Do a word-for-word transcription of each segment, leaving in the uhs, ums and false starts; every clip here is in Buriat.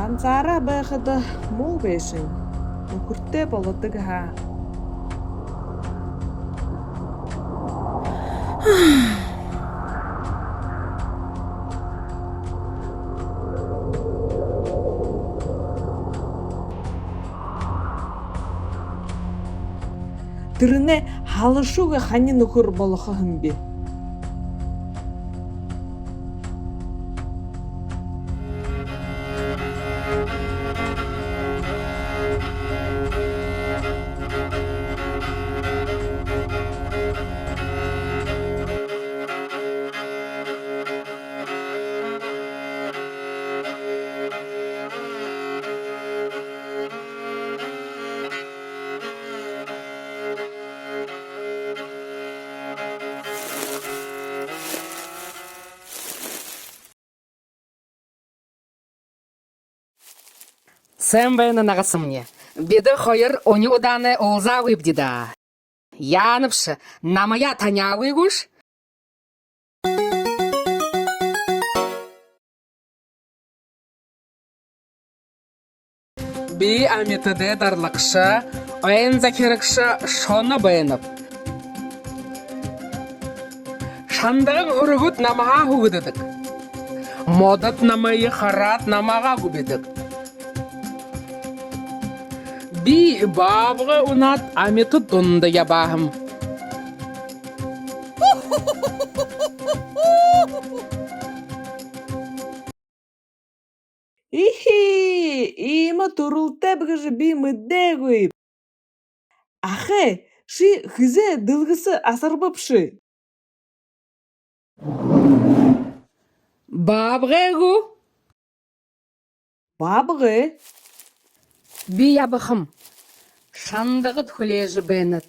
Гансаараа байхада муу байшань, нүхэртэй болодог һаа. Тэрэнэй һалашагүй хани нүхэр болохо һэм би. Сайн байна, нагасамни. Бидэ хоёр үни удаанай уулзаагүйбди даа. Яанабши, намайе таняагүй гүш? Би амитадай дарлагша, ойн захирагша Шоно байнаб. Шандаган һүрэгүүд намһаа һүгэдэдэг. Модод намайе хараад, намһаа губидаг. Би баабгай унаад, амитад дунда ябаа һэм. Ихи, иимэ түрэлтэйб гэжэ би мэдээгүйб. Ахай, ши хэзээ дэлгэсэ асарбабши? Баабгай гү? Баабгай. Би ябахам. Шандагад хүлеэжэ байнат.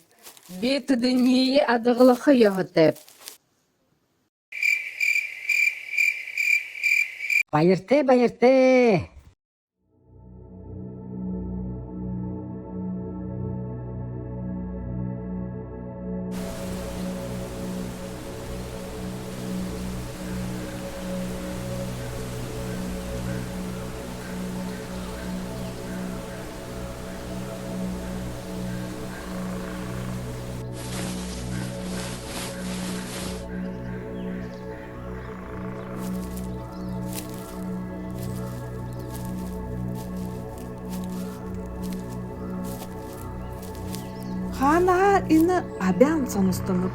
Би тэдэниие адаглаха ёһотойб. Баяртай, баяртай. Хаанаһаа энэ абяан соностанаб?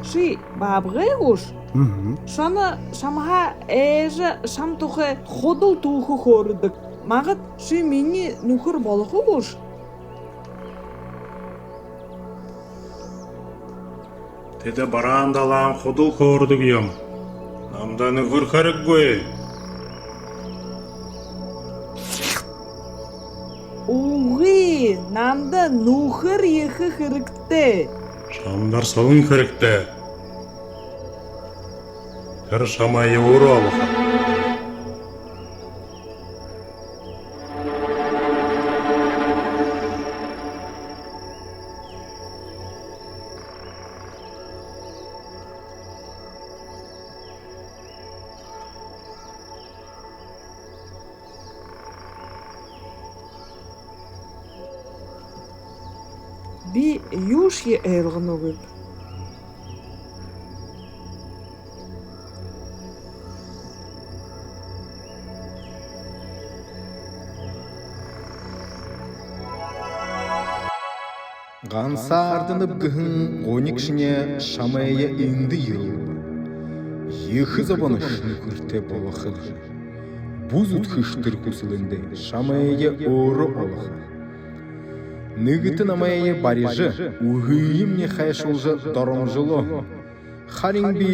Ши баабгай гүш? Мгм. Шоно шамһаа айжа, шам тухай худал түүхэ хөөрэдэг. Магад ши минии нүхэр болохо гүш? Тэдэ бараан далайн худал хөөрэдэг юм. Намда нүхэр хэрэггүй. Үгы, намда нүхэр ехэ хэрэгтэй. Шамда солон хэрэгтэй. Тэрэ шамайе өөрөө олохо. Би юушье ойлгоногүйб. Гансаарданаб гэһэн гунигшни шамайе эндэ ерүүлбэ. Ехэ зобонош нүхэртэй болохо гэжэ. Бү зүдхэш тэрэ хүсэлэндээ шамайе өөрөө олохо. Нэгэтэ намайе барижа, үһыемни хайшуулжа доромжолоо. Харин би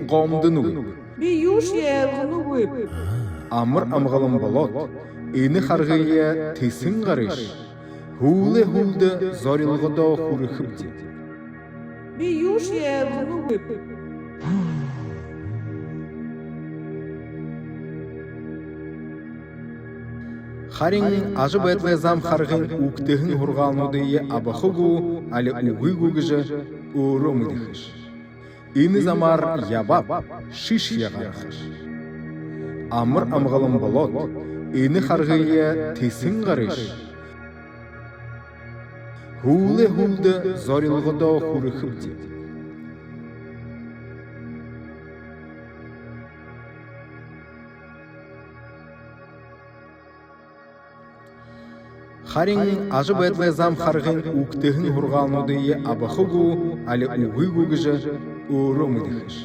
гомдоногүйб. Би юушье ойлгоногүйб. Амар амгалан болоод, энэ харгые тэсэн гарыш. Һүүлэй һүүлдэ зорилгодоо хүрэхэбди. Би юушье ойлгоногүйб. Харин ажабайдалай зам харгын үгтэһэн һургаалнуудые абаха гү, али үгы гү гэжэ өөрөө мэдэхэш. Энэ замаар ябаад, шиш ягарыш. Амар амгалан болоод, энэ харгые тэсэн гарыш. Һүүлэй һүүлдэ зорилгодоо хүрэхэбди. Харин ажабайдалай зам харгын үгтэһэн һургаалнуудые абаха гү, али үгы гү гэжэ өөрөө мэдэхэш.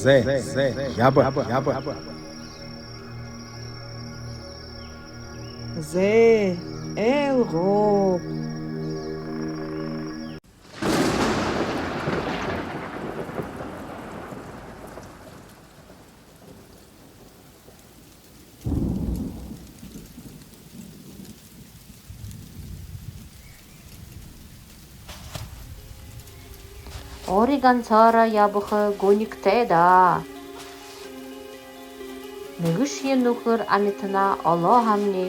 Зэ, яба, яба. Зэ, элгоб. Ори гансаараа ябаха гунигтай даа. Нэгэшье нүхэр амитанаа олоо һаамни,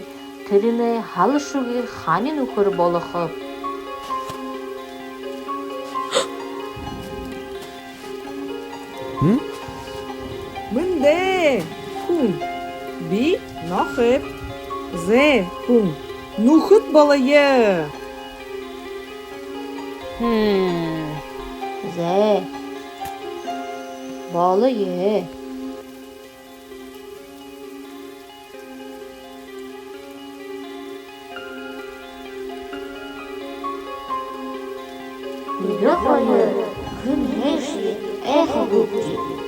тэрэнэй һалашьегүй хани нүхэр болохоб. Мэндэ, хүн. Би нохойб. Зэ, хүн. Нүхэд болоё. Хм. Зэ, болоё. Бидэ хоёр хэнһээшье айхагүйбди.